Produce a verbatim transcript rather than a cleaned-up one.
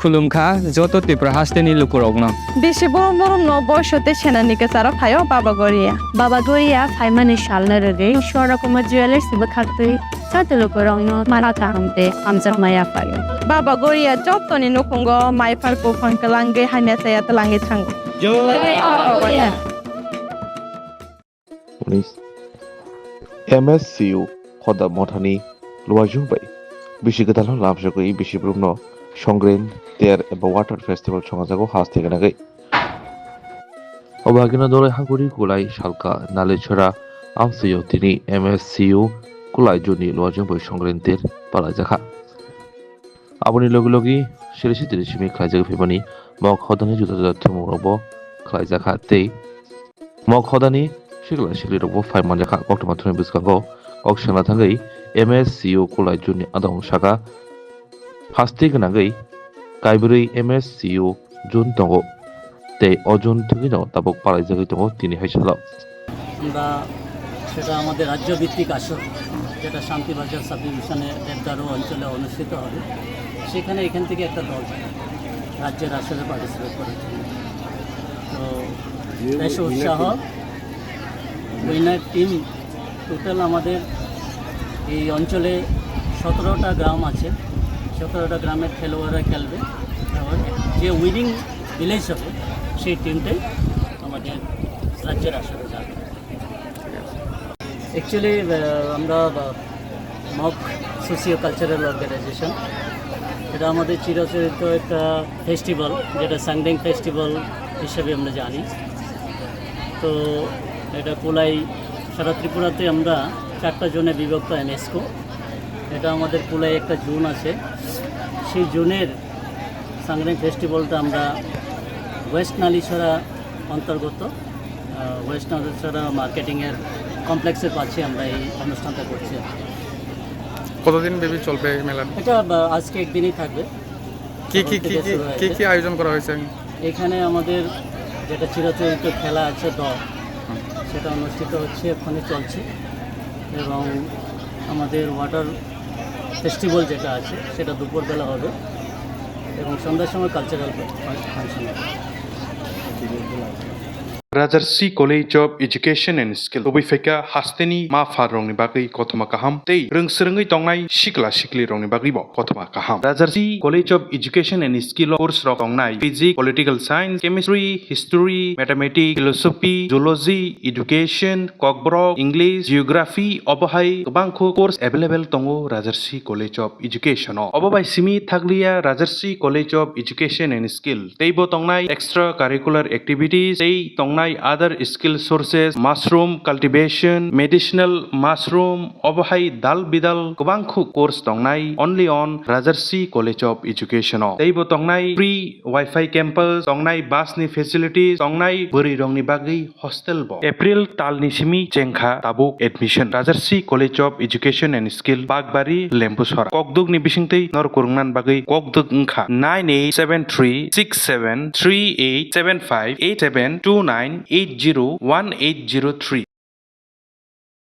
Khulumkha joto Tripura hasteni lukurokno. Bisi borom borom no boiso tei senani kwcharo phaio Baba Goria. Baba Goria phaimani salno rwgwi Swarna Kumar Jewellers ni bwkhaktwi joto lukurokno mara kaham tei hamjakma yaphaio. Baba Goria jotoni nukhungo maiphar buphang kwlangwi hamya chaya twlangwi thango. Unis. M S C U Khoda Mothani luajung bai bisi kwtalno lamsogwi bisi brumno Songren Ter eba Water Festival songajago haste gwnagwi. Obagino dolai haguri kulai salka nalechora amsio tini M S C U kulai juni luajung bai Songren Ter palaijakha. Aboni logi logi sirisi tiri simi khlaijak phaimani mok hodani juda juda thumung rokbo khlaijakha tei mok hodani sikla sikli rokbo phai manjakha. Koktwma thumni bwskango kok sengna thangwi M S C U kulai juni adong saka haste gwnangwi kaibrwi M S C U jun tongo tei o jun thwgwino tabuk palaijagwi tongo tini hai salo. আমরা সেটা আমাদের রাজ্যভিত্তিক আসর, যেটা শান্তিবাজার সাব ডিভিশনে দেবদারু অঞ্চলে অনুষ্ঠিত হবে। সেখানে এখান থেকে একটা দল যায় রাজ্যের আসরে পার্টিসিপেট করার জন্য। তো বেশ উৎসাহ। উইনার টিম টোটাল আমাদের এই অঞ্চলে সতেরোটা গ্রাম আছে, সতেরোটা গ্রামের খেলোয়াড়রা খেলবে। আর যে উইনিং ভিলেজ হবে, সেই টিমটাই আমাদের রাজ্যের আসরে যাবে। অ্যাকচুয়ালি আমরা মগ সোশিও কালচারাল অর্গানাইজেশন, এটা আমাদের চিরাচরিত একটা ফেস্টিভ্যাল, যেটা সাংডেং ফেস্টিভ্যাল হিসেবে আমরা জানি। তো এটা কুলাই, সারা ত্রিপুরাতে আমরা চারটা জোনে বিভক্ত। এমএসকো, এটা আমাদের কুলাই একটা জোন আছে। সেই জোনের সাংগ্রেং ফেস্টিভ্যালটা আমরা ওয়েস্ট নালিছড়া অন্তর্গত, আহ, ওয়েস্ট নালিছড়া মার্কেটিংয়ের কমপ্লেক্সের পাশে আমরা এই অনুষ্ঠানটা করছি। কতদিন ব্যাপী চলবে এই মেলা? এটা, আহ, আজকে একদিনই থাকবে। কি কি, সকাল কি থেকে কি, শুরু কি হয়েছে। কি আয়োজন করা হয়েছে? এখানে আমাদের যেটা চিরাচরিত খেলা আছে, দ, হুম। সেটা অনুষ্ঠিত হচ্ছে, এক্ষুনি চলছে। এবং আমাদের ওয়াটার ফেস্টিভ্যাল যেটা আছে, সেটা দুপুরবেলা হবে। এবং সন্ধ্যার সময় কালচারাল ফাংশন হবে। Rajarsi College of Education and Skill. Tubui phaikha hasteni ma pharrokni bagwi kothoma kaham tei rwng swrwngwi tongnai sikla siklirokni bagwibo kothoma kaham. Rajarsi College of Education and Skill o course rok tongnai Physics, Political Science, Chemistry, History, Mathematics, Philosophy, Zoology, Education, Kokborok, English, Geography, obo hai kwbangkhu course available tongo Rajarsi College of Education o. Obo bai simi thakliya Rajarsi College of Education and Skill. Teibo tongnai extra curricular activities, tei tongnai other skill sources, mushroom cultivation, medicinal mushroom, obo hai dal bidal kwbangkhu course tongnai only on Rajarsi College of Education o. Teibo tongnai free Wi-Fi campus, tongnai bus ni facilities, tongnai bwrwi rokni bagwi hostel bo. April talni simi chengkha tabuk admission. Rajarsi College of Education and Skill, Pakbari, Lembusora. Kokduk ni bisingtwi nor kwrwngna bagwi kokduk wngkha nine eight seven three six seven three eight seven five eight seven two nine eight zero one eight zero three.